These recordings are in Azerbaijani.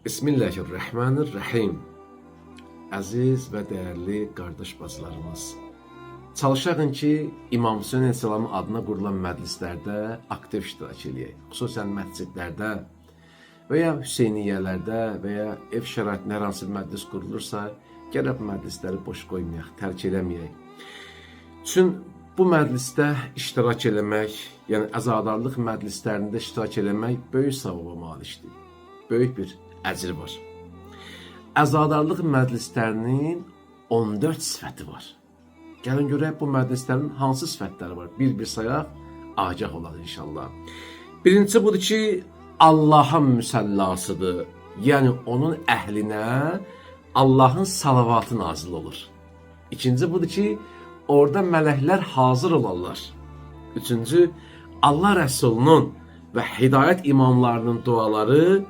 Bismillahirrahmanirrahim. Əziz və dəyərli qardaş bacılarımız. Çalışağın ki, İmam Hüseyn əleyhissalamın adına qurulan məclislərdə aktiv iştirak eləyək. Xüsusən məscidlərdə və ya Hüseyniyyələrdə və ya ev şəraitində hər hansı bir məclis qurulursa, gərək bu məclisləri boş qoymayaq, tərk eləməyək. Üçün bu məclisdə iştirak eləmək, yəni əzadarlıq məclislərində iştirak eləmək böyük savaba malikdir. Böyük bir əcr var. Əzadarlıq məclislərinin 14 sifəti var. Gəlin görək bu məclislərin hansı sifətləri var. Bir-bir sayaq, agah olaq inşallah. Birincisi budur ki, Allahın müsəllasıdır. Yəni onun əhlinə Allahın salavatı nazil olur. İkinci budur ki, orada mələklər hazır olarlar. Üçüncü, Allah Rəsulunun və hidayət imamlarının duaları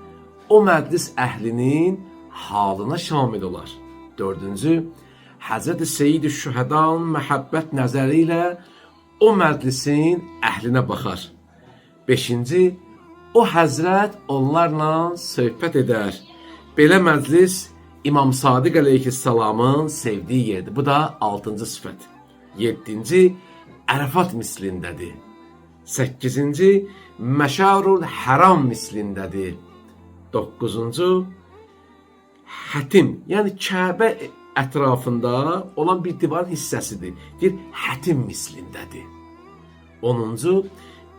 o məclis əhlinin halına şamil olar. Dördüncü, Həzrət-i Seyyid-i Şühədanın məhəbbət nəzəri ilə o məclisin əhlinə baxar. Beşinci, o həzrət onlarla söhbət edər. Belə məclis İmam Sadiq əleyhissalamın sevdiyi yerdir. Bu da altıncı sifət. Yeddinci, Ərəfat mislindədir. Səkkizinci, Məşarul Həram mislindədir. Doqquzuncu, Hətim, yəni Kəbə ətrafında olan bir divarın hissəsidir. Deyir, hətim mislindədir. 10-cu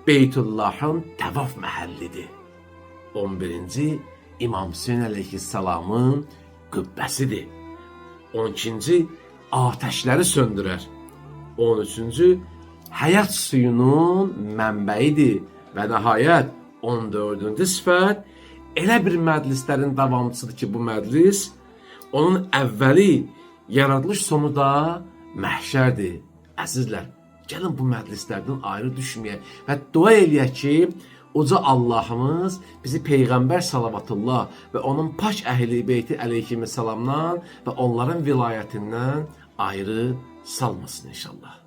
Beytullahın təvaf məhəllidir. 11-ci İmam Hüseyn əleyhissalamın qübbəsidir. 12-ci atəşləri söndürər. 13-cü həyat suyunun mənbəyidir və nəhayət 14-cü sifət elə bir məclislərin davamçısıdır ki, bu məclis onun əvvəli, yaradılış sonu da məhşərdir. Əzizlər, gəlin bu məclislərdən ayrı düşməyək və dua eləyək ki, uca Allahımız bizi Peyğəmbər salavatullah və onun pak əhli beyti əleyhissalamdan və onların vilayətindən ayrı salmasın inşallah.